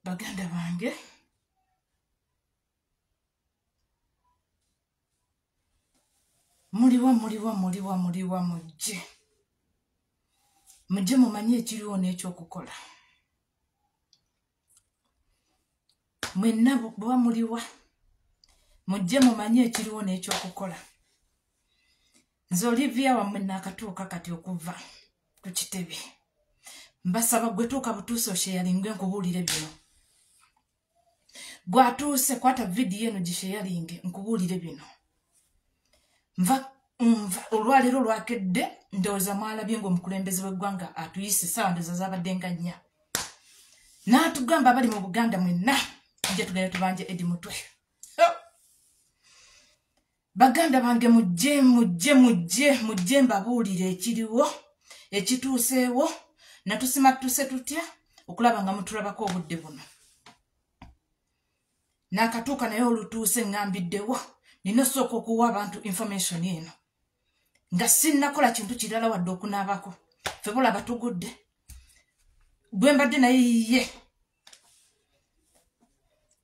Baganda bange, muliwa muliwa muliwa muliwa, mujje mujje mumanye ekiriwo n'ekyokukola. Mwenna bwe muliwa, mujje mumanye ekiriwo n'ekyokukola. Nze Olivia wammwe naakatuuka kati okuva ku kitebe. Mbasaba gwe tuuka butuuse osheyalinge nkubuulire bino. Gwatuuse kwata vidiyo eno gisheyalinge nkubuulire bino. Nva olwaleero olwakedde ndowooza mwalabye ng'omukulembeze w'eggwanga atuyise essaawa ndowooza zaabadde nga 4. N'atugamba abali mu Buganda mwenna tujje tugende tubanje Eddie Mutwe. Baganda bange mujje mujje mujje mujje mbabuulire ekiriwo ekituuseewo natusima tutuse tutya okulaba nga mutulabako obudde buno. Naakatuuka naye olutuuse ŋŋambiddewo nina osooka okuwa abantu information eno nga sinnakola kintu kirala wadde okunaabako. Ffe bulaba tugudde gwe mbadde naye ye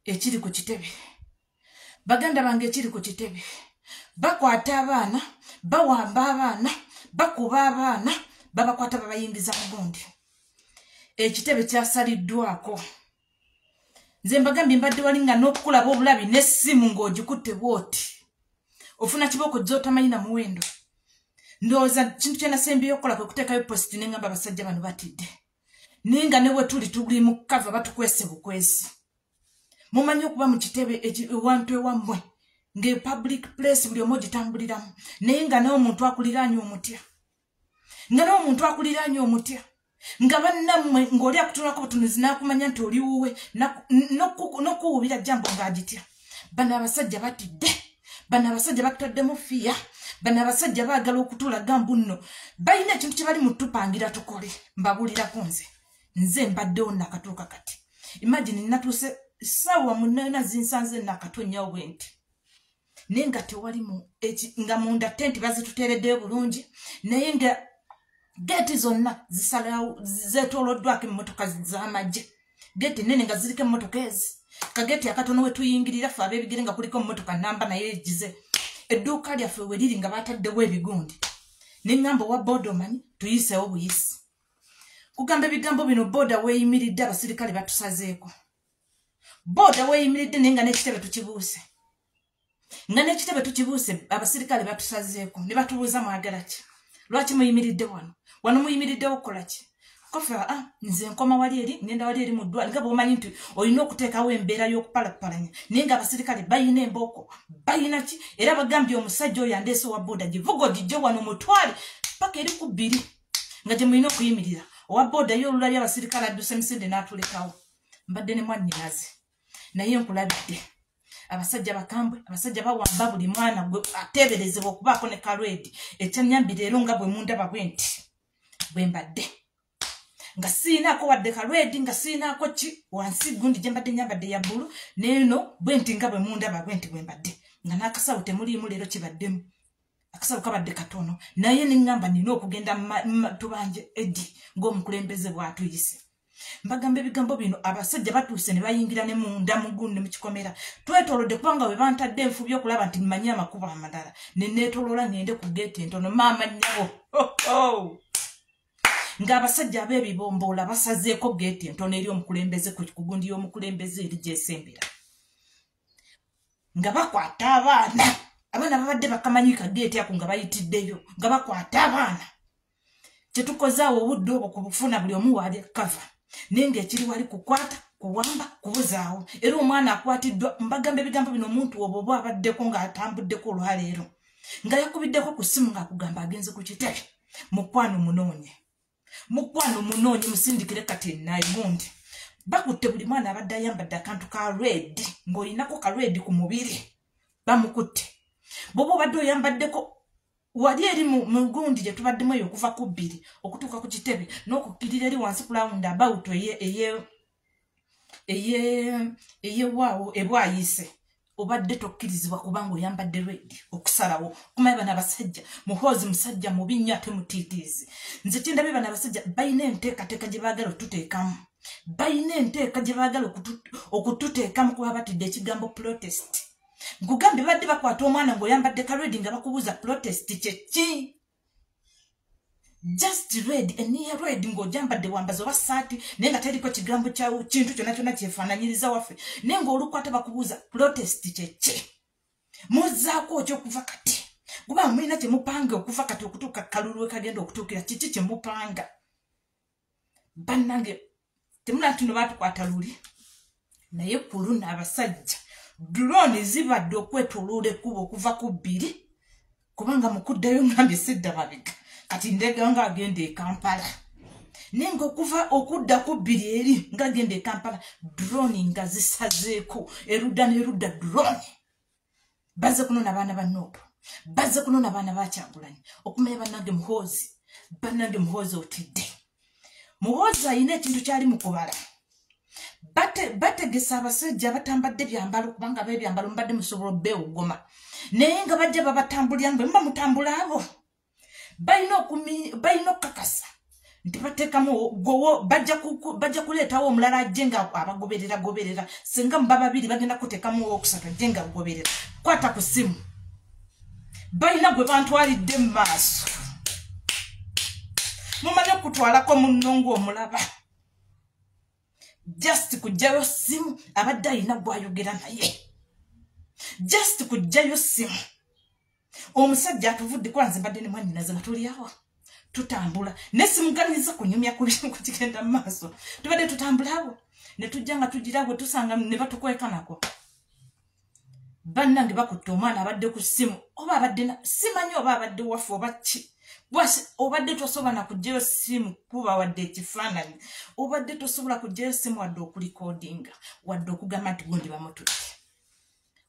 ekiri ku kitebe. Baganda bange ekiri ku kitebe, bakwata abaana, bawamba abaana, bakuba abaana, babakwata babayingiza mu gundi. Ekitebe kyasaliddwako. Nze mbagambye mbadde wali nga n'okukulaba obulabi n'essimu ng'ogikutte bw'oti ofuna kibooko gy'otamanyi na muwendo. Ndowooza kintu kye nasembyeyo okukola kwe kuteekayo positi ne ngamba abasajja bano batidde, naye nga ne bwe tuli tuli mu kava batukwese bukwesi. Mumanyi okuba mu kitebe ewantu ewammwe ng'e public place buli omu ogitambuliramu, naye nga n'omuntu akuliraanye omutya, nga n'omuntu akuliraanye omutya, nga bannammwe ng'oli akutunulako butunuzi n'akumanya nti oli wuwe n'okuwubira jambo ng'agitya. Bano abasajja batidde, bano abasajja batutaddemu fiya, bano abasajja baagala okutulaga mbu nno balina ekintu kye bali mu tupangira tukole. Mbabuulirako nze, nze mbaddewo nakatuuka kati. Imagine natuuse ssaawa 8 zinsanze nakatonyawo bwe nti, naye nga tewali nga munda tenti bazituteereddeyo bulungi, naye nga geeti zonna zisalawo zeetooloddwako emmotoka z'amagye. Geeti nnene nga ziriko emmotoka ezi, kageeti akatono we tuyingirira ffe ab'ebigere nga kuliko emmotoka namba naye egize. Edduuka lyaffe we liri nga bataddewo ebigundi. Ne ŋŋamba owa booda omanyi tuyiseewo buyisi. Kugamba ebigambo bino booda weeyimiridde abasirikale batusazeeko. Booda weeyimiridde naye nga n'ekitebe tukibuuse. Nga n'ekitebe tukibuuse abasirikale batusazeeko ne batubuuza mwagala ki? Lwaki muyimiridde wano? Wano muyimiriddewo kukola ki? Kofe nze nkoma wali eri ngenda wali eri mu ddwaliro nga bw'omanyi nti olina okuteekawo embeera y'okupalapalanya, naye nga abasirikale bayina embooko bayina ki, era bagambye omusajja oyo andeese owa booda givuga ogijje wano mutwale paka eri ku 2 nga gye mulina okuyimirira. Owa booda ye olulabye abasirikale adduse emisinde n'atulekawo. Mbadde ne mwannyinaze naye nkulabidde abasajja bakambwe, abasajja bawamba buli mwana gwe ateeberezebwa okubaako ne kalwedi. Ekyannyambi leero nga bwe mundaba bwe nti bwe mbadde nga siinaako wadde kalwedi, nga siinaako ki wansi gundi gye mbadde nyambadde ya bbulu, neeno bwe nti nga bwe mundaba bwe nti bwe mbadde nga n'akasawo temuliimu leero kibaddemu, akasawo kabadde katono, naye ne ŋŋamba nina okugenda tubanje Eddie ng'omukulembeze bw'atuyise. Mbagamba ebigambo bino abasajja batuuse ne bayingira ne munda mu gundi mu kikomera. Twetoolodde kubanga bwe bantadde enfubi okulaba nti mmanyi amakubo amalala, ne neetooloola ŋŋende ku geeti entono. Maama nnyabo, ng'abasajja ab'ebibomboola basazeeko geeti entono eri omukulembeze ku gundi y'omukulembeze eri gy'esembera, nga bakwata abaana. Abaana babadde bakamanyi kageeti ako nga bayitiddeyo, nga bakwata abaana. Kyetukoze awo obudde obwo ku bufuna buli omu waali kava, naye ng'ekiri wali kukwata, kuwamba, kubuzaawo. Era omwana akwatiddwa, mbagamba ebigambo bino omuntu obwo oba abaddeko ng'atambuddeko olwaleero, nga yakubiddeko ku ssimu ng'akugamba agenze ku kitebe, mukwano munoonye, mukwano munoonye, musindikire kati enaigundi. Bakutte buli mwana abadde ayambadde akantu ka red, ng'olinako ka red ku mubiri, bamukutte. Bw'oba obadde oyambaddeko wali eri mu gundi gye tubaddemu eyo okuva ku 2 okutuuka ku kitebe n'okukkirira eri wansi ku round about eyewaawo ebwayise, obadde tokkirizibwa kubanga oyambadde red okusalawo. Kumanya bano abasajja, Muhoozi musajja mubi nnyo ate mutiitiizi. Nze kyendabye bano abasajja balina enteekateeka gye baagala otuteekamu, Balina enteeka gye baagala okututeekamu kuba batidde ekigambo protest. Nkugambye badde bakwata omwana ng'oyambadde ka red nga bakubuuza protest kye ki? Just red, eniya red ng'ojambadde wambazi oba saati naye nga teriko kigambo kya kintu kyonna kyonna kyefaananyiriza waffe, naye ng'olukwata bakubuuza protest kye ki? Muzzaako ki okuva kati? Kuba mulina kye mupanga okuva kati okutuuka kalulu we kagenda okutuukira, kiki kye mupanga? Bannange temulaba nti no baatukwata luli, naye ku luno abasajja drone zibadde okwetooloola ekkubo okuva ku 2, kubanga mu kuddayo ngambye sidda mabega, kati ndega ng'agenda e Kampala. Naye ng'okuva okudda ku 2 eri ng'agenda e Kampala, drone nga zisazeeko erudda n'erudda drone. Bazze kunona abaana ba Nup, bazze kunona abaana ba Kyagulanyi. Okumanya bannange Muhoozi, bannange Muhoozi otidde. Muhoozi alina ekintu kyali mu kubala. Bategesa abasajja abatambadde byambalo, kubanga b'ebyambalo mubadde musobola obbeewogoma, naye nga bajja babatambulira bwe muba mutambula abo balina okukakasa nti bateekamu gowo, bajja kuleetawo omulala ajje nga abagoberera goberera. Singa muba babiri bagenda kuteekamu owokusatu ajje nga agoberera. Kwata ku ssimu, balina gwe bantwalidde mu maaso. Mumanyi okutwalako munno ng'omulaba, just kuggyayo ssimu abadde alina gw'ayogera naye, just kuggyayo ssimu. Omusajja atuvudde kuba nze mbadde ne mwannyinaze nga tuli awo tutambula, ne simuganyiza kunyumya ku kigenda mu maaso. Tubadde tutambula awo ne tujja nga tugira bwe tusanga ne batukweka nako. Bannange bakutte omwana abadde ku ssimu, oba abadde simanyi oba abadde waffe oba ki. Obadde tosobola na kuggyayo ssimu kuba wadde ekifaananyi, obadde tosobola kuggyayo ssimu wadde okulikodinga, wadde okugamba nti gundi bamututte.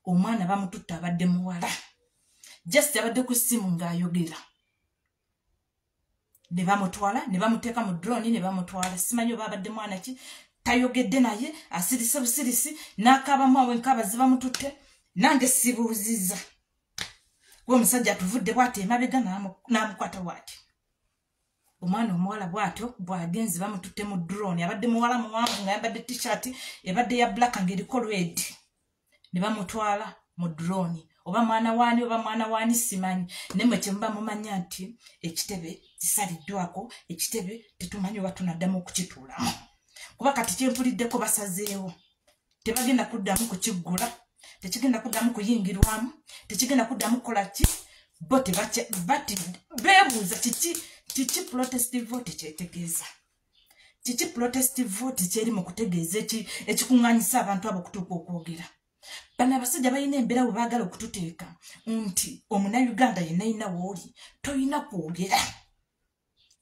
Omwana bamututte abadde muwala, just abadde ku ssimu ng'ayogera, ne bamutwala ne bamuteeka mu drone ne bamutwala. Simanyi oba abadde mwana ki, tayogedde naye, asirise busirisi n'akaabamu awo enkaaba zibamututte. Nange sibuuzizza kuba omusajja atuvudde bw'ati emabega n'amukwata bw'ati. Omwana omuwala bw'atyo bw'agenze bamututte mu drone, abadde muwala muwanvu ng'ayambadde t-shirt ebadde ya black ng'eriko red, ne bamutwala mu drone. Oba mwana waani oba mwana waani simanyi, naye mmwe kye muba mumanya nti ekitebe kisaliddwako, ekitebe tetumanyi oba tunaddamu okukituulamu, kuba kati kyempuliddeko basazeewo tebagenda kuddamu kukiggula, tekigenda kuddamu kuyingirwamu, tekigenda kuddamu kukola ki. Bo beebuuza kiki protest vote kyetegeeza, kiki protest vote kyeri mu kutegeeza ekikuŋŋaanyisa abantu abo okutuuka okwogera. Bano abasajja balina embeera bwe baagala okututeeka nti omunnayuganda yenna yina w'oli toyina kwogera,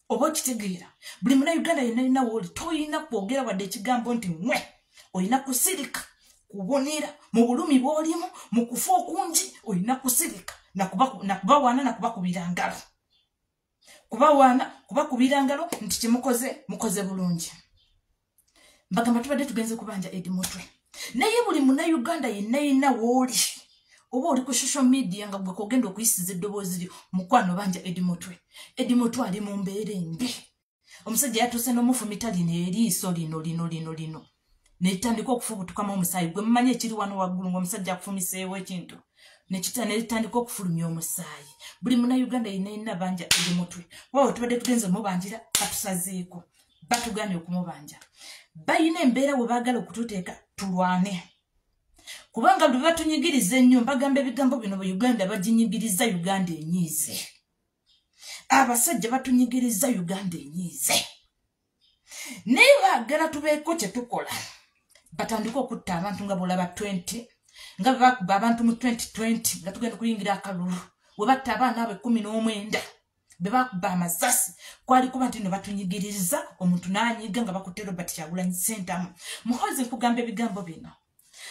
oba okitegeera. Buli munnayuganda yenna yina w'oli toyina kwogera wadde ekigambo nti mwe, olina kusirika kubonera mu bulumi bw'olimu, mu kufa okungi, olina kusirika nakubawaana nakubakubira ngalo, kubawaana kubakubira ngalo nti kyemukoze mukoze bulungi. Mbagamba tubadde tugenze kubanja Eddie Mutwe, naye buli munnayuganda yenna yenna w'oli oba oli ku social media nga gwe kogenda okuyisiza eddoboozi lyo, mukwano banja Eddie Mutwe. Eddie Mutwe ali mu mbeera embi. Omusajja yatuuse n'omufumita lino eriiso lino lino lino lino ne litandika okufubutukamu omusaayi. Gwe mumanyi ekiri wano waggulu ng'omusajja akufumiseewo ekintu ne litandika okufulumya omusaayi. Buli munnayuganda yenna yenna banja Eddie Mutwe. Waawe tubadde tugenze mubanjira, batusazeeko, batugambye okumubanja. Balina embeera bwe baagala okututeeka tulwane, kubanga bwe batunyigiriza ennyo. Mbagamba ebigambo bino, bwe Uganda baginyigiriza, Uganda enyiize. Abasajja batunyigiriza, Uganda enyiize, naye baagala tubeeko kye tukola, batandike okutta abantu nga bolaba 20 nga bwe bakuba abantu mu 2020 nga tugenda kuyingira akalulu, we batta abaana abo 19 be bakuba amasasi. Kwali kuba nti no batunyigiriza, omuntu n'anyiga nga bakutte Robert Kyagulanyi Ssentamu. Muhoozi, nkugamba ebigambo bino,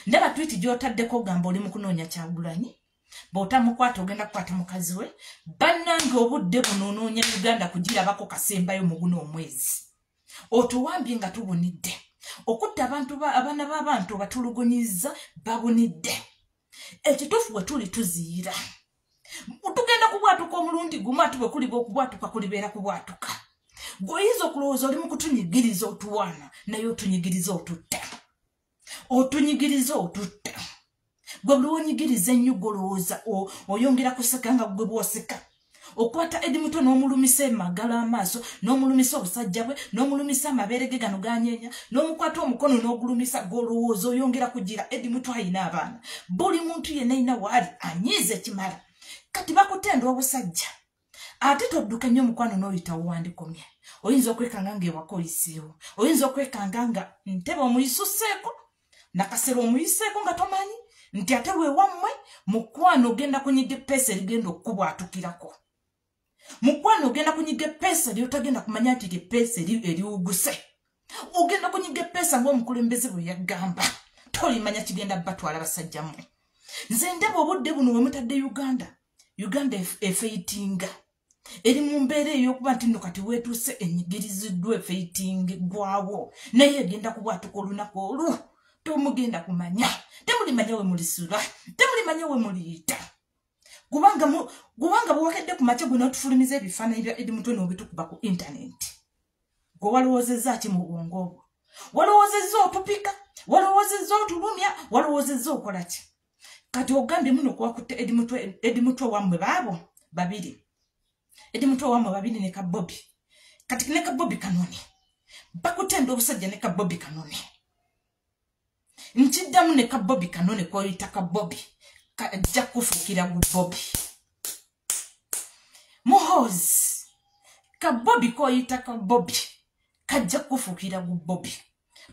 ndaba tweet gy'otaddeko ogamba oli mu kunoonya Kyagulanyi, bw'otamukwata ogenda kukwata mukazi we. Bannange, obudde buno onoonya Uganda kugirabako kasembayo mu guno omwezi. Otuwambye nga tubunidde okutta abantu, abaana b'abantu batulugunyiza babunidde. Ekituufu bwe tuli tuziyira, tugenda kubwatuka omulundi gumu, ate bwe kuliba okubwatuka kulibeera kubwatuka. Gwe oyinza okulowooza oli mu kutunyigiriza otuwaana, naye otunyigiriza otutta, otunyigiriza otutta. Gwe buli wonyigiriza ennyo, golowooza oyongera kuseka nga gwe bw'oseka. Okwata Eddie Mutwe n'omulumisa emagalo amaaso, n'omulumisa obusajja bwe, n'omulumisa amabeere ge gano ganyeenya, n'omukwata omukono n'ogulumisa, golowooza oyongera kugira. Eddie Mutwe ayina abaana, buli muntu yenna ayina waali anyiiza ekimala. Kati bakutenda obusajja, ate todduka nnyo omukwano n'oyitawo wandikomye. Oyinza okwekanga ng'ewaka oyiseewo, oyinza okwekanga nga ntebe omuyisuseeko, nakasero omuyiseeko nga tomanyi nti ate wewammwe. Mukwano, ogenda kunyiga eppeesa erigenda okkubwatukirako. Mukwano, ogenda kunyiga eppeesa lyotagenda kumanya nti lyeppeesa eriwuguse. Ogenda kunyiga eppeesa ng'omukulembeze bwe yagamba, tolimanya kigenda batwala. Basajja mmwe, nze ndaba obudde buno we mutadde Uganda, Uganda efeitinga, eri mu mbeera ey'okuba nti nno kati weetuuse enyigiriziddwa, efeitinga eggwawo, naye egenda kubwatuka olunaku olwo tomugenda kumanya. Temulimanya we mulisula, temulimanya we muliyita, kubanga bwewakedde ku makya gwe n'otufulumiza ebifaananyi bya Eddie Mutwe n'obitukuba ku intaneti, gwe walowoozezza ki mu bwongo obwo? Walowoozezza otupika? Walowoozezza otulumya? Walowoozezza okola ki? Kati ogambye muno kuwakutte Eddie Mutwe wammwe baabo babiri, Eddie Mutwe wammwe babiri ne kabobi. Kati ne kabobi kanone, bakutenda obusajja ne kabobi kanone. Nkiddamu, ne kabobi kanone koyita kabobi kajja kufuukira gu bobi. Muhoozi, kabobi koyita kabobi kajja kufuukira gu bobi.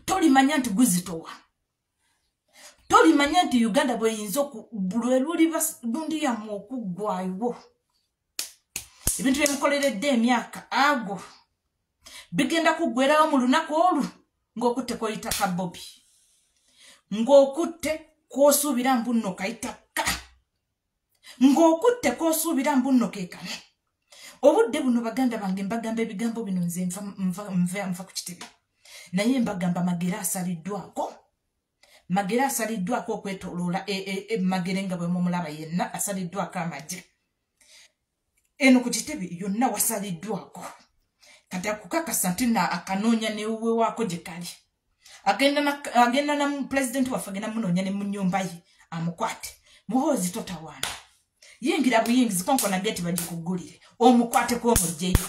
Tolimanya nti guzitowa, tolimanya nti Uganda bweyinza lwe luliba gundi yammwe okuggwayo. Ebintu byemukoleredde emyaka ago bigenda kuggwerawo mu lunaku olwo ng'okutte koyita kabobi, ng'okutte kwosuubira mbu nno kayita ka, ng'okutte kwosuubira mbu nno ke kano. Obudde buno, baganda bange, mbagamba ebigambo bino, nze nva ku kitebe, naye mbagamba Magere asaliddwako, Magere asaliddwako okwetoloola Magere nga bwe mumulaba yenna asaliddwako amagye. Eno ku kitebe yonna wasaliddwako. Kati akukakasa nti na akanoonya newuwe waako gye kali, agenda na pulezidenti waffe, agenda munoonya ne mu nnyumba ye amukwate. Muhoozi, totawaana, yingira buyingizi, konkona geti bagikuggulire, omukwateko omugjeyo.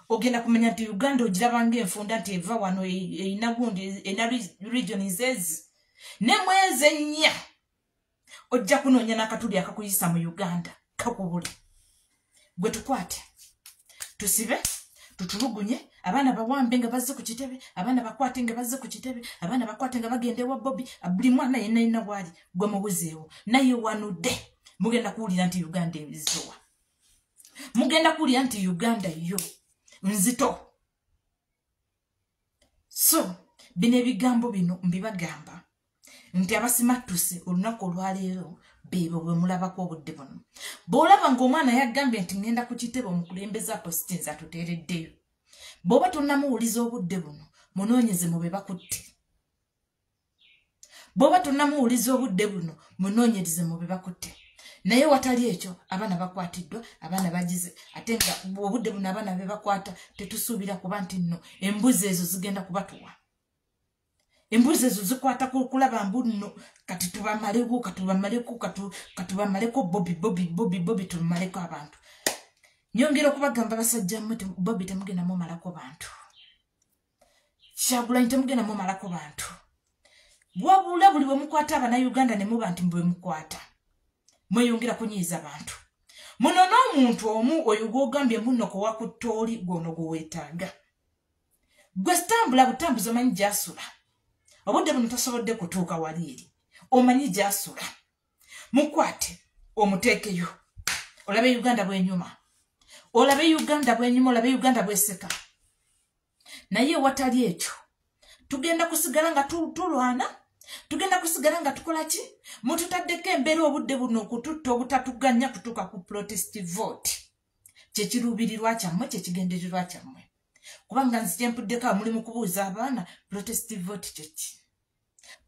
Ogenda kumanya nti Uganda ogiraba ngaenfunda nti eva wano, erina gundi, erina regions ezi ne mwezi ennya. Ojja kunoonya n'akatuli akakuyisa mu Uganda kakubule. Gwe tukwate, tusibe, tutulugunye abaana, bawambe nga bazze ku kitebe, abaana bakwate nga bazze ku kitebe, abaana bakwate nga bagenda ewa Bobi, buli mwana yenna yenna bwali gwe mubuzeewo naye wanudde. Mugenda kuwulira nti Uganda ebizowa, mugenda kuwulira nti Uganda yo nzito. So bino ebigambo bino mbibagamba nti abasimattuse olunaku olwaleero beebo bwe mulabako obudde buno. Bw'olaba ng'omwana yagambye nti ŋŋenda ku kitebe, omukulembeze apositinzi atuteereddeyo, bw'oba tonnamuwuliza obudde buno, munoonyeze mu be bakutte. Bw'oba tonnamuwuliza obudde buno, munoonyereze mu be bakutte. Naye watali ekyo, abaana bakwatiddwa, abaana bagize, ate nga obudde buno abaana be bakwata tetusuubira kuba nti nno embuzi ezo zigenda kubatuwa. Embuzi ezo zikwata kulaba mbu nno kati tubamaleko, katubamaleko, katubamaleko Bobi, Bobi, Bobi, Bobi, tumaleko abantu. Nyongera okubagamba, basajja mmwe, Bobi temugenda mumalako bantu, Kyagulanyi temugenda mumalako bantu. Wabula buli bwe mukwata Abannayuganda ne muba nti bwe mukwata mweyongera kunyiiza bantu. Muno n'omuntu omu oyo gw'ogambye muno kowakutta oli gwono gwe weetaaga, gwe sitambula butambuzi, omanyi gy'asula. Obudde buno tosobodde kutuuka wali eri, omanyi gy'asula, mukwate omuteekeyo, olabe Uganda bwenyuma, olabe Uganda bwenyuma, olabe Uganda bweseka. Naye watali ekyo, tugenda kusigala nga tulwana, tugenda kusigala nga tukola ki? Mututaddeko embeera obudde buno okututta obutatuganya kutuuka ku protest vote. Kyekiruubirirwa kyammwe, kyekigendererwa kyammwe, kubanga nzi kyempuddeko awo, muli mu kubuuza abaana protest vote kyeki,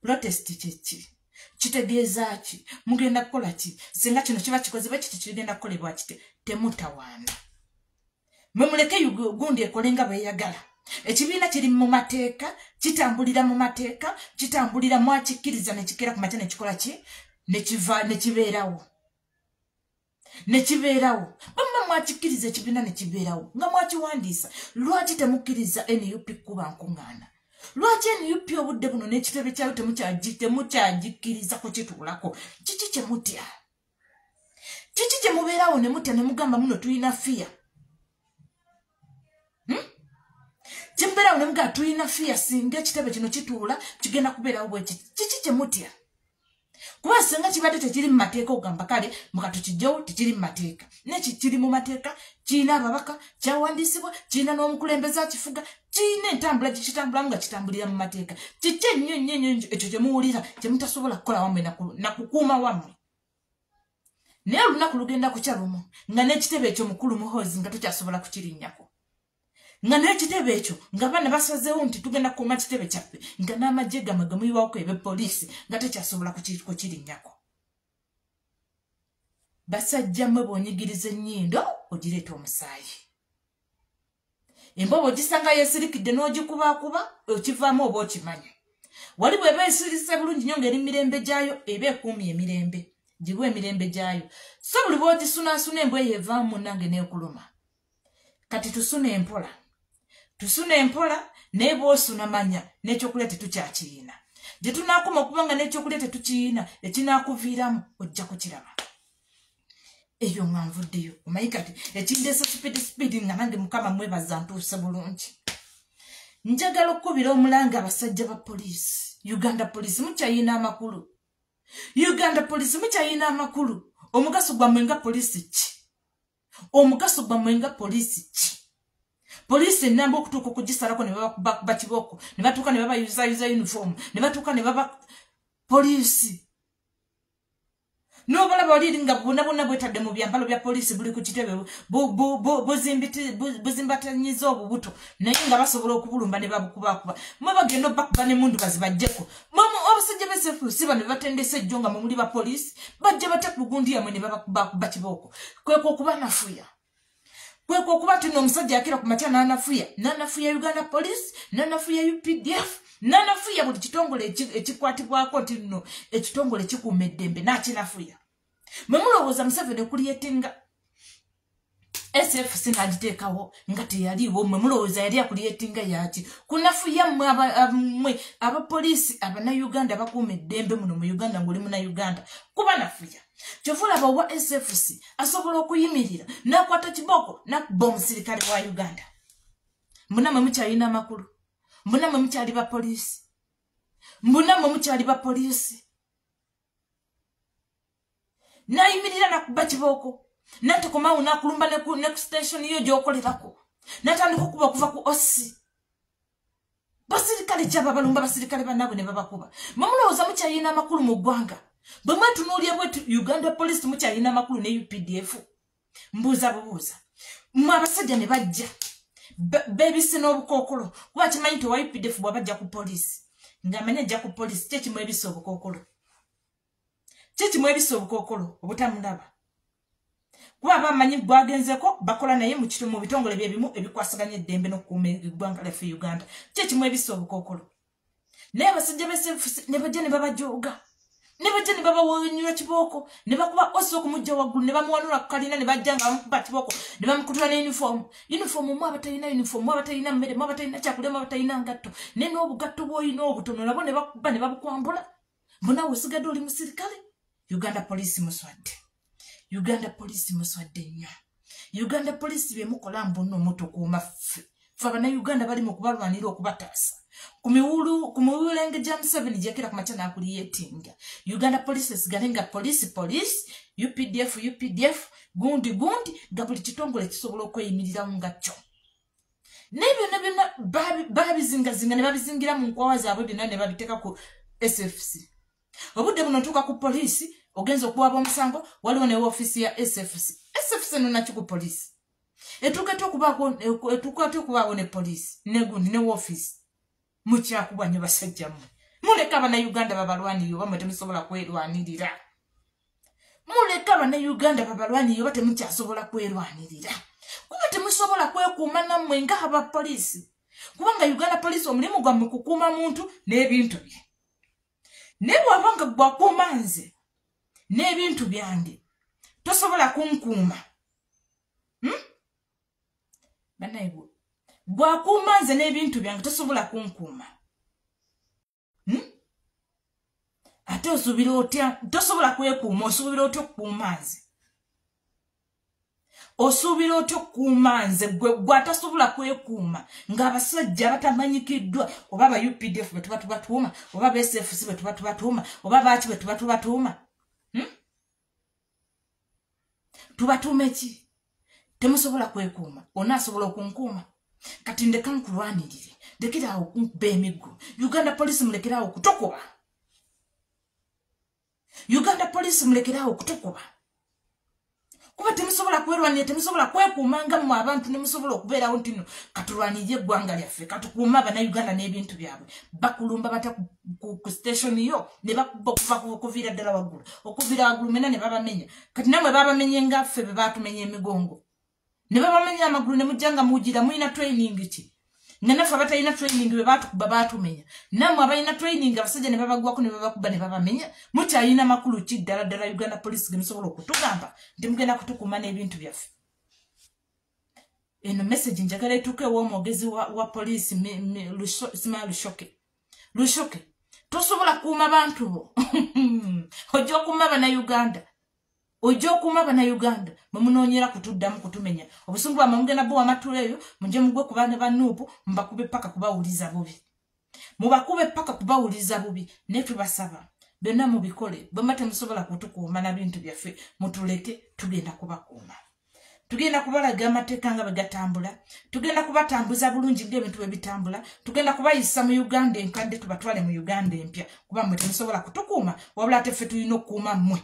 protest kyeki, kitegeeza ki, mugenda kukola ki, singa kino kiba kikozebwa kiti, kigenda kukolebwa kiti. Temutawaana. Mwe muleke gundi ekole nga bweyagala. Ekibiina kiri mu mateeka, kitambulira mu mateeka, kitambulira mwakikkiriza ne kikera ku makya ne kikola ki? Ne kiva ne kibeerawo. Ne kibeerawo. Bamma mwakikkiriza ekibiina ne kibeerawo. Nga mwakiwandiisa. Lwaki temukkiriza NUP kuba nkuŋŋaana? Lwaki NUP obudde buno n'ekitebe kyayo temukyagikkiriza kukituulako? Kiki kye mutya? Kiki kye mubeerawo ne mutya ne mugamba muno tulina fear? Kimbeerawo ne mugamba tulina fear singa ekitebe kino kituula kigenda kubeerawo bwe kiti. Kiki kye mutya? Kuba singa kibadde tekiri mu mateeka ogamba kale mukatukijjewo tekiri mu mateeka. Neki kiri mu mateeka, kirina ababaka, kyawandiisibwa, kirina n'omukulembeze akifuga, kirina entambula gye kitambulamu nga kitambulira mu mateeka. Kiki ennyo nnyo ennyo ekyo kye muwulira kye mutasobola kukola wammwe na kukuuma wammwe? Naye olunaku lugenda kukya lumu nga n'ekitebe ekyo mukulu Muhoozi nga tokyasobola kukirinnyako. Nga n'ekitebe ekyo nga baana basazeewo nti tugenda kukuuma kitebe kyaffe, nga n'amagye gammwe ge muyiwako eb'epoliisi nga tekyasobola kukirinnyako. Basajja mmwe bw'onyigiriza ennyindo ogireeta omusaayi. Embwa bw'ogisanga yeesirikidde n'ogikubaakuba okivaamu oba okimanya. Wali bw'eba esirise bulungi nnyo ng'eri mirembe gyayo eba ekuumye emirembe, giwe emirembe gyayo. So buli bw'ogisunaasuna embwa eyo evaamu munnange n'ekuluma. Kati tusuna empola. Tusuna empola naye bw'osuna manya n'ekyokulya tetukyakiyina. Gye tunaakoma okuba nga n'ekyokulya tetukiyina ekinaakuviiramu ojja kukiraba. Eyo nga nvuddeyo. Omanyi kati ekindeese speed speed nga nange Mukama mwebaza ntuuse bulungi. Njagala okukubira omulanga abasajja ba poliisi. Uganda Police mukyayina amakulu. Uganda Police mukyayina amakulu. Omugaso gwammwe nga poliisi ki? Omugaso gwammwe nga poliisi ki? Poliisi ennamba okutuuka okugisalako ne babakuba kibooko, ne batuuka ne babayuzayuza uniform, ne batuuka ne baba poliisi. N'obalaba wali nga bonna bonna bwetadde mu byambalo bya poliisi buli ku kitebe buzimbatanyiza obubuto naye nga basobola okubulumba ne babukubaakuba. Mwe bagenda obbakuba n'emmundu bazibaggyeko. Mwe abasajja b'SFC bano be batendese ejjo nga mwe muli ba poliisi bajja batya ku gundi yammwe ne babakubaakuba kibooko. Kwekwo okubanafuya. Kwekwo okuba nti nno omusajja yakira ku makya n'anafuya. N'anafuya Uganda Police, n'anafuya UPDF, n'anafuya buli kitongole ekikwatibwako nti nno ekitongole kikuuma eddembe n'akinafuya. Mwe mulowooza Museveni okucreatinga SFC n'agiteekawo nga teyaliiwo, mwe mulowooza yali acreatinga yaki? Kunafuya mmwe abapoliisi Abannayuganda abakuuma eddembe muno mu Uganda ng'oli Munnayuganda kubanafuya. Kyova olaba owa SFC asobola okuyimirira n'akwata kibooko n'akuba omusirikale wa Uganda. Mbuna mukyalina amakulu. Mbuna mwe mukyali ba poliisi. Mbuna mwe mukyali ba poliisi. N'ayimirira n'akuba kibooko. N'atakomawo n'akulumba ne ku station yo gy'okolerako. N'atandika okuba okuva ku OC. Basirikale ki ababalumba basirikale bannaabwe ne babakuba? Mwe mulowooza mukyalina amakulu mu ggwanga? Bwe mwetunuulira bwetu Uganda Police mukyalina amakulu ne UPDF? Mbuuza bubuuza. Mmwe abasajja ne bajja beebisse n'obukookolo kuba kimanyi nti owa UPDF bw'aba ajja ku poliisi ng'amanyi ajja ku poliisi ki ekimwebisse obukookolo? Ki ekimwebisse obukookolo obutamulaba? Kuba aba amanyi gwagenzeko bakola naye mu bitongole bye bimu ebikwasaganya eddembe n'okukuuma eggwanga lyaffe Uganda. Ki ekimwebisse obukookolo? Naye abasajja b'SFC ne bajja ne babajooga. Ne bajja ne babawanyula kibooko ne bakuba osi okumujja waggulu ne bamuwanula ku kalina ne bajja nga bamukuba kibooko ne bamukutula ne uniform. Uniform mwe abatalina uniform, mwe abatalina mmere, mwe abatalina kyakulya, mwe abatalina ngatto. Naye n'obugatto bw'olina obutono nabwo ne bakuba ne babukwambula. Mbu naawe osigadde oli musirikale. Uganda Police muswadde. Uganda Police muswadde nnyo. Uganda Police bye mukola mbu nno mutukuuma ffe. Ffe Abannayuganda bali mu kubalwanira okubataasa. Ku miwulenge gya Museveni gyekera ku makya n'acreatinga. Uganda Police esigale nga police police, UPDF UPDF, gundi gundi, nga buli kitongole kisobola okweyimiriramu nga kyo. Naye byonna byonna baabizingazinga ne babizingira mu nkwawa zaabwe byonna ne babiteeka ku SFC. Obudde buno ntuuka ku poliisi ogenza okuwaba omusango waliwo ne woofiisi ya SFC. SFC nno naki ku poliisi? Etuuka etya okubaawo ne poliisi ne gundi ne woofiisi? Mukyakubwa nnyo basajja mmwe. Muleke Abannayuganda babalwanirire oba mmwe temusobola kwerwanirira. Muleke Abannayuganda babalwanirire oba temukyasobola kwerwanirira. Kuba temusobola kwekuuma nammwe nga abapoliisi, kubanga Uganda Police omulimu gwammwe kukuuma muntu n'ebintu bye. Naye bw'abanga gwakuuma nze n'ebintu byange, tosobola kunkuuma. Bannaye, gwakuuma nze n'ebintu byange, tosobola kunkuuma. Ate osuubira otya? Tosobola kwekuuma, osuubira otya okukuuma nze? Osuubira otya okukuuma nze gwe atasobola kwekuuma, ng'abasajja abatamanyikiddwa, oba aba UPDF bwe tuba tubatuuma, oba ba SFC bwe tuba tubatuuma, oba baaki bwe tuba tubatuuma? Tubatuume ki? Temusobola kwekuuma, onaasobola okunkuuma? Kati ndeka nkulwanirire, ndekerawo okunkuba emiggo. Uganda Police, mulekerawo okutukuba. Uganda Police, mulekerawo okutukuba, kuba temusobola kwerwanira, temusobola kwekuuma nga mmwe abantu ne musobola okubeerawo nti no katulwanirye eggwanga lyaffe, katukuuma Abannayuganda n'ebintu byabwe. Bakulumba batya ku station yo ne bakuba okuva okuviira ddala waggulu, okuviira waggulu mena ne babamenya? Kati nammwe babamenye nga ffe be baatumenya emigongo ne babamenya amagulu, ne mujja nga muwugira. Mulina training ki nga naffe abatalina training bwe baatukuba baatumenya? Nammwe abalina training, abasajja ne babagwako ne babakuba ne babamenya, mukyalina makulu ki ddala ddala, Uganda Police, ge musobola okutugamba nti mugenda kutukuuma n'ebintu byaffe? Eno message njagala etuuke ew'omwogezi wa poliisi, Simaya Lushoke. Lushoke, tosobola kukuuma bantu bo, ojja okuuma Bannayuganda? Ojja okuuma Bannayuganda? Mwemunoonyera kutuddamu kutumenya. Obusungu bwammwe mugenda buwa amatula eyo, mujje mugwe ku baana ba Nuupu, mubakube paka kubawuliza bubi, mubakube paka kubawuliza bubi. Naye tubasaba byonna mubikole. Bwemba temusobola kutukuuma na bintu byaffe, mutuleke, tugenda kubakuuma, tugenda kubalaga amateeka nga bwe gatambula, tugenda kubatambuza bulungi ng'ebintu bwe bitambula, tugenda kubayisa mu Uganda enkadde, tubatwale mu Uganda empya, kuba mmwe temusobola kutukuuma, wabula ate ffe tulina okukuuma mmwe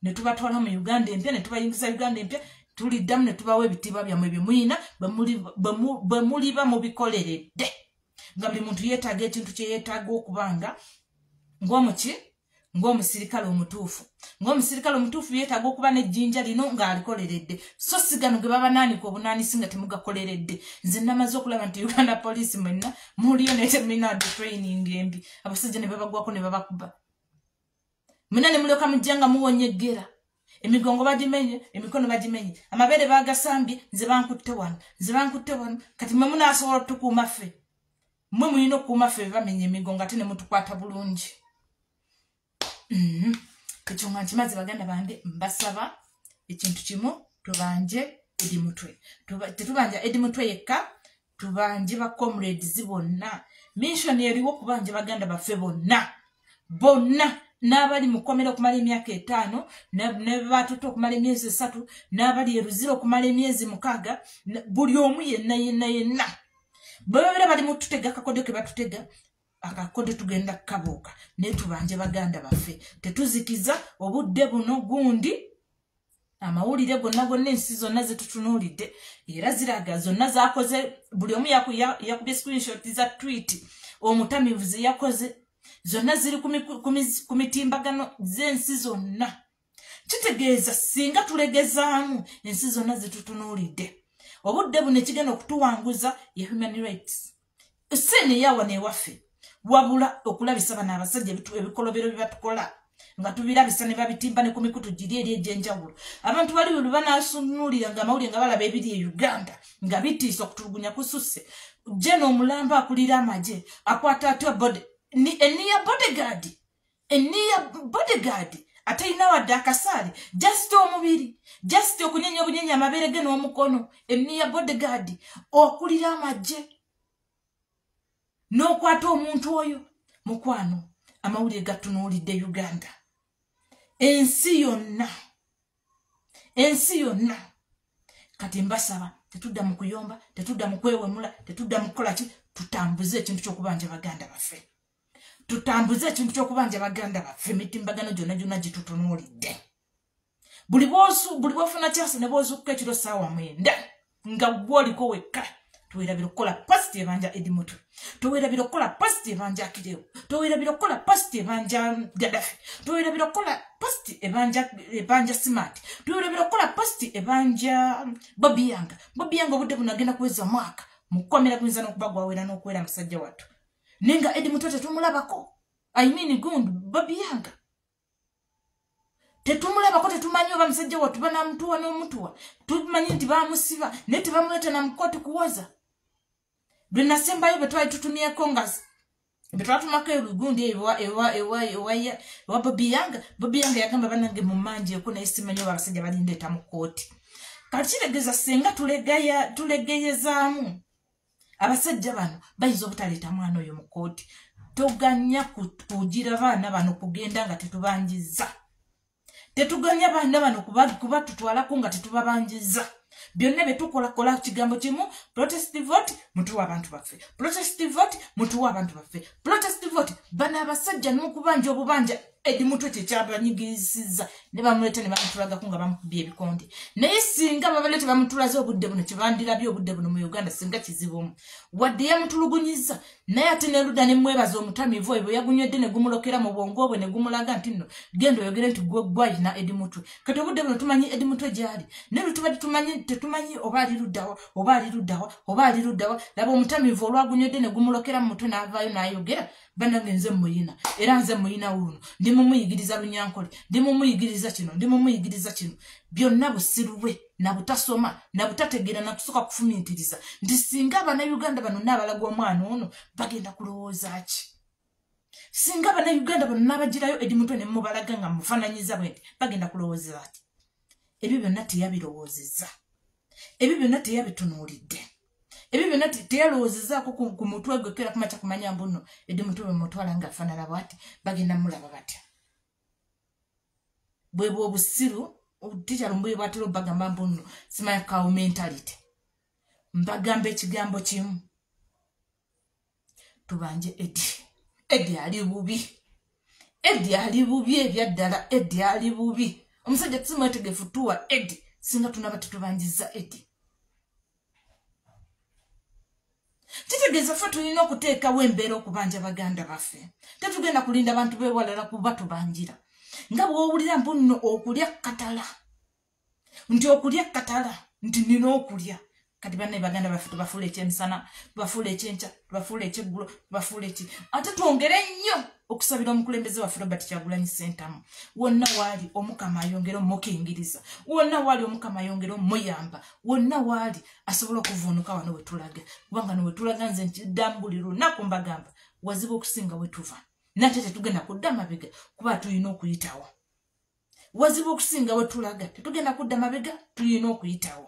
ne tubatwala mu Uganda empya, ne tubayingiza Uganda empya. Tuliddamu ne tubawa ebitiibwa byammwe bye muyina bwe muliba mubikoleredde, nga buli muntu yeetaaga ekintu kye yeetaaga okubanga ng'omuki, ng'omusirikale omutuufu. Ng'omusirikale omutuufu yeetaaga okuba n'ejjinja lino ng'alikoleredde, so si gano ge babanaanika obunaanisi nga temugakoleredde. Nze namaze okulaba nti Uganda Police mwenna muliyo, naye temulina training embi. Abasajja ne babagwako ne babakuba mwenna, ne mulyoka mujja nga muwonyeggera. Emigongo bagimenye, emikono bagimenye, amabeere bagasambye, nze bankutte wano, nze bankutte wano. Kati mwe munaasobola otukuuma ffe? Mwe mulina okukuuma ffe bamenya emigongo ate ne mutukwata bulungi. Ekyo nga nkimaze, baganda bange, mbasaba ekintu kimu: tubanje Edi Mutwe. Tetubanja Edi Mutwe yekka, tubanje ba comrades bonna. Mission eriwo okubanja baganda baffe bonna bonna, n'abali mu kkomera okumala emyaka 5, ne batutte okumala emyezi 3, n'abali e Luzira okumala emyezi 6, buli omu yenna yenna yenna. Bwe babeera bali mu tutega akakodyo ke batutega, akakodyo tugenda kukabuuka, naye tubanje baganda baffe. Tetuzikiza obudde buno gundi. Amawulire gonna gonna, ensi zonna zetutunuulidde era ziraga zonna zakoze, buli omu yakubye screenshot za tweet omutamivu ze yakoze, zonna ziri ku mitimbagano z'ensi zonna. Kitegeeza singa tulegezaamu, ensi zonna zitutunuulidde. Obudde buno ekigenda okutuwanguza ye human rights, si neyawa newaffe, wabula okulabisa bano abasajja ebikolobero bye batukola, nga tubirabisa ne babitimba ne ku mikutu giri eri egy'enjawulo. Abantu bali bwe banasunuulira nga amawulire nga balaba ebiri e Uganda nga bitiisa, okutulugunya kususse, jeno omulamba akulira amagye akwata atya body eniya bodyguard, eniya bodyguard atalina wadde akasaale, just omubiri, just okunyenya obunyenya amabeere ge n'omukono, eniya bodyguard okulira amagye n'okwata omuntu oyo? Mukwano, amawulire gatunuulidde Uganda, ensi yonna, ensi yonna. Kati mbasaba, tetudda mu kuyomba, tetudda mu kwewemula, tetudda mu kukola ki. Tutambuze ekintu ky'okubanja baganda baffe, tutambuze ekintu ky'okubanja baganda baffe. Emitimbagano gyonna gyonna gitutunuulidde. Buli bwofuna kyasi ne bwozukka ekiro ssaawa 9 nga gwe oliko wekka, Towerabira okukola post ebanja Eddie Mutwe. Towerabira okukola post ebanja Akirewo. Towerabira okukola post ebanja Gaddafi. Towerabira okukola post ebanja Smart. Towerabira okukola post ebanja Bobi Yanga. Bobi Yanga obudde buno agenda kuweza mwaka. Mukomera kuyinza n'okuba gwawera n'okuwera musajja wattu. Nenga Eddie Mutwe tetumulabako. I mean gundi Bobi Yanga. Tetumulabako, tetumanyi oba musajja wattu banamutuwa n'omutuwa. Tumanyi nti bamusiba naye tebamuleeta na mu kkooti kuwoza. Lwe nasembayo bwe twali tutumyeko nga bwe twatumako ebigundi ewa Bobi Yanga, Bobi Yanga yagamba bannange mummanjeeko naye simanyi oba abasajja balindeeta mu kkooti. Kati kitegeeza singa tulegeyezaamu abasajja bano bayinza obutaleeta mwana oyo mu kkooti. Toganya kugira baana bano kugenda nga tetubanjizza. Tetuganya baana bano kuba tutwalako nga tetubabanjizza. Byonna bye tukola kola kigambo kimu, protest vote mutuwa abantu baffe. Protest vote mutuwa abantu baffe. Protest vote bano abasajja n'okubanja obubanja Eddie Mutwe kyekyabanyigiriza ne bamuleeta ne bamutulagako nga bamukubye ebikonde. Naye singa babaleeta bamutulaze obudde buno kyebandirabye obudde buno mu Uganda singa kizibu. Wadde yamutulugunyizza naye ate ne ludda ne mwebaza omutamiivu oyo bwe yagunywedde ne gumulokera mu bwongo bwe ne gumulaga nti nno genda oyogere nti gwe gwalina Eddie Mutwe. Kati obudde buno tumanyi Eddie Mutwe gy'ali. Naye lwe tubadde tetumanyi oba ali luddawa oba ali luddawa oba ali luddawa. Laba omutamiivu olwagunywedde ne gumulokera mu mutwe n'avaayo n'ayogera bannange nze muyina era nze muyina wuuno ndi mumuyigiriza Lunyankole, ndi mumuyigiriza kino, ndi mumuyigiriza kino. Byonna busiru bwe na butasoma na butategeera na kusooka kufumiitiriza nti singa Abannayuganda bano n'abalaga omwana ono bagenda kulowooza ki. Singa Abannayuganda bano n'abagirayo Eddie Mutwe ne mubalaga nga mufaananyiza bwe nti bagenda kulowooza ki. Ebyo byonna teyabirowoozezza, ebyo byonna teyabitunuulidde, ebyo byonna teyalowoozezaako ku mutwe gwe kera kumakya kumanya mbu nno Eddie Mutwe bwe mutwala ng'afaanana bw'ati bagenda mulaba batya. Bwe bwe obusiru Teacher Lumbuye bw'atera obbagamba mbu nno simanyi cow mentality. Mbagamba ekigambo kimu, tubanje Eddie. Eddie ali bubi, Eddie ali bubi ebyaddala, Eddie ali bubi. Omusajja si mwetegefu tuwa Eddie singa tunaba tetubanjizza Eddie. Kitegeeza ffe tulina okuteekawo embeera okubanja baganda baffe. Tetugenda kulinda bantu beewalala kuba tubanjira. Nga bw'owulira mbu nno okulya katala, nti okulya katala, nti nina okulya. Kati banne baganda baffe tubafuula ekyemisana, tubafuula ekyenkya, tubafuula ekyeggulo, tubafuula eki. Ate twongere nnyo okusabira omukulembeze waffe Robert Kyagulanyi Ssentamu. Wonna waali Omukama ayongere omukingiriza, wonna waali Omukama ayongere omuyamba, wonna waali asobola okuvuunuka wano we tulaga. Kubanga no we tulaga nze nkiddamu buli lunaku mbagamba wazibu okusinga we tuva. Nate tetugenda kudda mabega kuba tulina okuyitawo. Wazibu okusinga we tulaga, tetugenda kudda mabega, tulina okuyitawo.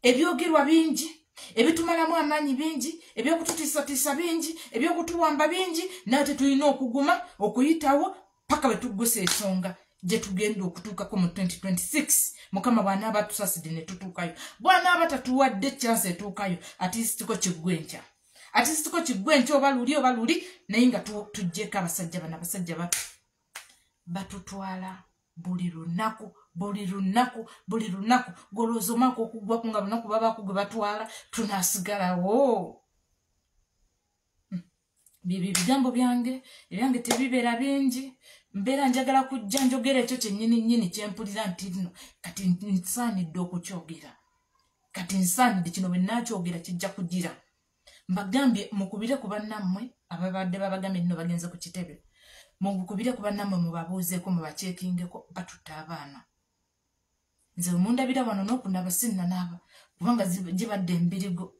Ebyogerwa bingi, ebitumalamu amaanyi bingi, ebyokututiisatiisa bingi, ebyokutuwamba bingi, nate tulina okuguma okuyitawo paka bwe tuggusa ensonga gye tugenda okutuukako mu 2026. Mukama bw'anaaba atusaasidde ne tutuukayo, bw'anaaba tatuwadde chance etuukayo, atiisitiko kiggwe enkya, atiisitiko kiggwe enkya oba luli oba luli, naye nga tuggyeko abasajja bano. Abasajja batutwala buli lunaku, buli lunaku, buli lunaku. Golowooza omwaka okuggwako nga lunaku babaako gwe batwala, tunaasigalawo. Byebyo ebigambo byange, ebyange tebibeera bingi. Mbeera njagala kujja njogera ekyo kyennyini nnyini kye mpulira nti nno kati nsaanidde okukyogera, kati nsaanidde kino bwe nnaakyogera kijja kugira. Mbagambye mukubire ku bannammwe ababadde babagambye nno bagenze ku kitebe, mukubire ku bannammwe mubabuuzeeko mubakyekingeko batutte abaana. Nze mundabira wano n'okunaaba sinnanaaba kubanga gibadde embirigo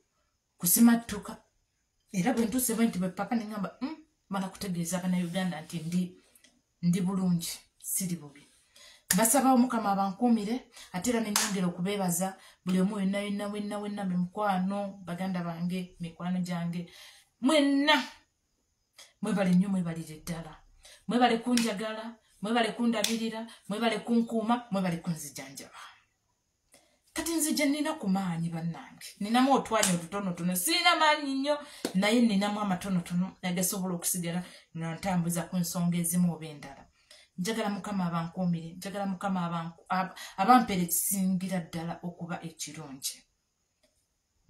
kusimattuka. Era bwe ntuuse bwe nti bwe papa ne ŋŋamba mala kutegeeza Abannayuganda nti ndi bulungi, siri bubi. Mbasaba Omukama abankuumire, ate era ne nnyongera okubeebaza buli omu yenna yenna wenna wenna, mikwano baganda bange, mikwano gyange mwenna, mwebale nnyo, mwebalire ddala, mwebale kunjagala, mwebale kundabirira, mwebale kunkuuma, mwebale kunzijanjaba. Kati nzija nina ku maanyi bannange, ninamu otwanyi otutonotono, sirina maanyi nnyo naye ninamu amatonotono agasobola okusigala nga ntambuza ku nsonga ezimu oba endala. Njagala Mukama abankuumire, njagala Mukama abampeere ekisingira ddala okuba ekirungi.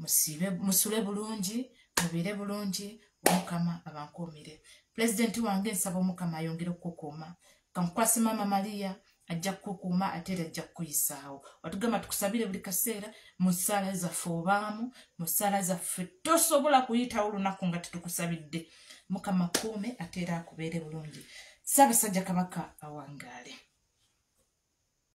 Musiibe, musule bulungi, mubeere bulungi, Omukama abankuumire. Pulezidenti wange, nsaba Omukama ayongere okukukuuma. Kankukwase Maama Mariya, ajja kukukuuma ate era ajja kukuyisaawo. Watugamba tukusabire buli kaseera mu ssaala zaffe, obaamu mu ssaala zaffe, tosobola kuyitawo olunaku nga tetukusabidde. Mukama kuume ate era akubeere bulungi. Ssaabasajja Kabaka awangaale.